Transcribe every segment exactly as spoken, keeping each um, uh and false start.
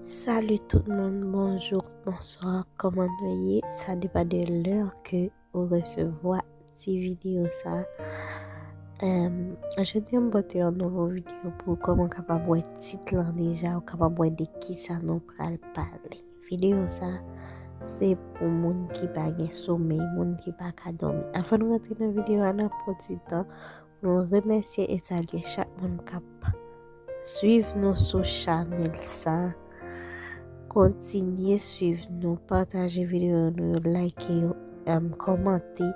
Salut tout moun, bonjou, bonswa, kòman nou ye? Sa depann de lè ke ou resevwa ti videyo sa. Em, jodi a m pote yon nouvo videyo pou kòman w kapab wè tit lan deja, ou kapab wè de kisa nou pral pale. Videyo sa, se pou moun ki pa gen somèy, moun ki pa ka dòmi. Anvan nou rantre nan videyo a, n ap pran ti tan pou nou remèsye e salye chak moun k ap swiv nou sou chanèl sa. Kontinye swiv nou, pataje videyo nou yo, like yo, em, kòmante.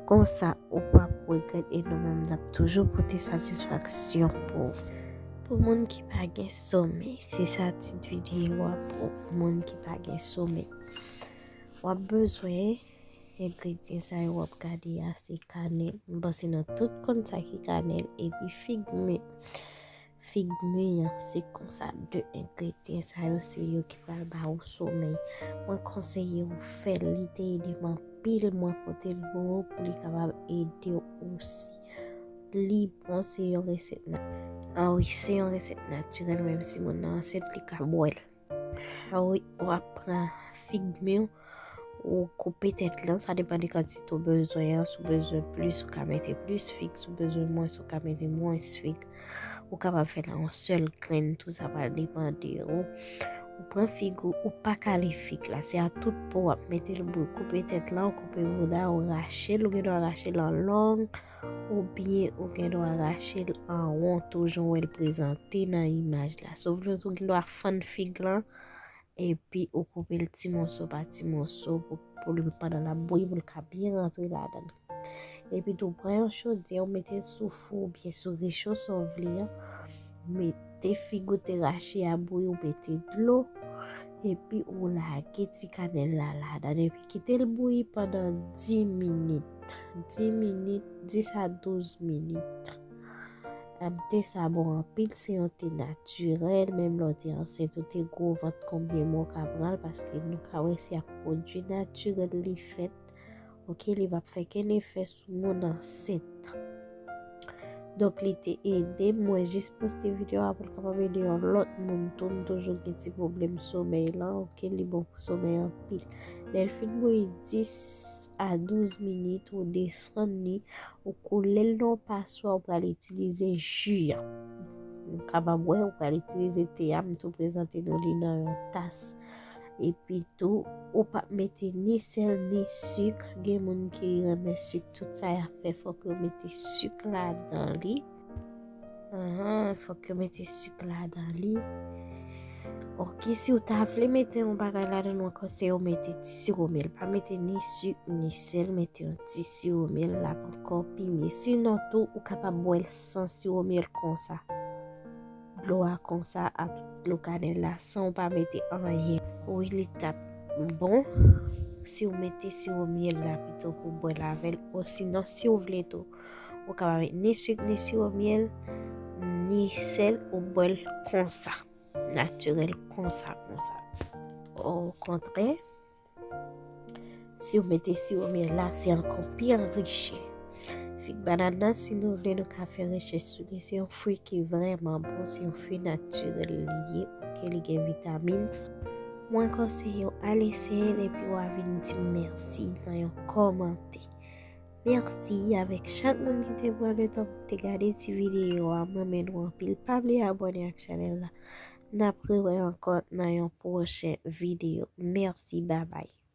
Konsa, ou p ap regrèt e nou menm n ap toujou pote satisfaksyon pou ou. Pou moun ki pa gen somèy, se sa tit videyo a pou moun ki pa gen somèy. W ap bezwen engredyan sa yo w ap gade a, se kanèl. M panse nou tout konn sa ki kanèl, epi fig mi. Fig mi an, se konsa de engredyan sa yo, se yo ki pral ba ou somèy. Mwen konseye w fè l, li te ede m anpil, mwen pote l pou ou pou li kapab ede w osi. Li bon, se yon resèt na-, ah wi, se yon resèt natirèl, menm si moun nan ansent, li ka bwè l. Ah wi, w ap pran fig mi w, ou koupe tèt lan, sa depann de kantite w bezwen an. Si w bezwen plis, ou ka mete plis fig, si w bezwen mwens, ou ka mete mwens fig. Ou kapab fè l an yon sèl grenn tou, sa pral depann de ou. Ou pran fig ou, ou pa kale fig la, se a tout po w ap mete l bouyi. Koupe tèt lan, ou koupe bouda, ou rache l, ou gen dwa rache l an long, oubyen ou gen dwa rache l an won tou, jan w wè l prezante nan imaj la. Si w vle tou, ou gen dwa fann fig lan, epi ou koupe l ti moso pa ti moso pou, pou l, pandan l ap bouyi, pou l ka byen rantre ladan l. Epi tou, pran yon chodyè, ou mete l sou fou oubyen sou recho sa w vle an. Mete fig ou te rache a bouyi, ou mete dlo, epi ou lage ti kanèl la ladan, epi kite l bouyi pandan dis minit. Dis minit, dis a douz minit. Em, te sa bon anpil, se yon te natirèl, menm lè w te ansent, ou te gwo vant, konbyen mwa w ka pran l, paske nou ka wè se ak pwodui natirèl li fèt. Oke, li p ap fè kenn efè sou moun ansent. Donk, li te ede m, mwen jis poste videyo a pou l kapab ede yon lòt moun tou. M toujou gen ti pwoblèm somèy lan, oke, li bon pou somèy anpil. Lè l fin bouyi dis a douz minit, ou desann li, ou koule l nan yon paswa, ou pral itilize ji an. Ou kapab wè, ou pral itilize te a, m tou prezante nou li nan yon tas. Epi tou, ou p ap mete ni sèl, ni sik. Gen moun ki renmen sik, tout sa y ap fè, fòk yo mete sik ladan li. Ahan, fòk yo mete sik ladan li. Oke, si w ta vle mete yon bagay ladan, mwen konseye w mete ti siwo myèl. Pa mete ni sik, ni sèl, mete yon ti siwo myèl, l ap ankò pi mye. Sinon tou, ou kapab bwè l san siwo myèl konsa. Dlo a konsa, ak dlo kanèl la, san w pa mete anyen. Wi, li t ap bon si w mete siwo myèl la pito pou w bwè l avè l. Osinon, si w vle tou, ou kapab met ni sik, ni siwo myèl, ni sèl, ou bwè l konsa, natirèl, konsa, konsa. Okontrè, si w mete siwo myèl la, se ankò pi anrichi. Fig bannann nan, si nou vle, nou ka fè rechèch sou li. Se yon fwi ki vrèman bon, se yon fwi natirèl li ye, oke, li gen vitamin. Mwen konseye w al eseye l epi w a vin di m mèsi nan yon kòmantè. Mèsi avèk chak moun ki te pran le tan pou te gade ti videyo a. Mwen renmen nou anpil. Pa bliye abòne ak chanèl la. N ap rewè ankò nan yon pwochen videyo. Mèsi, babay.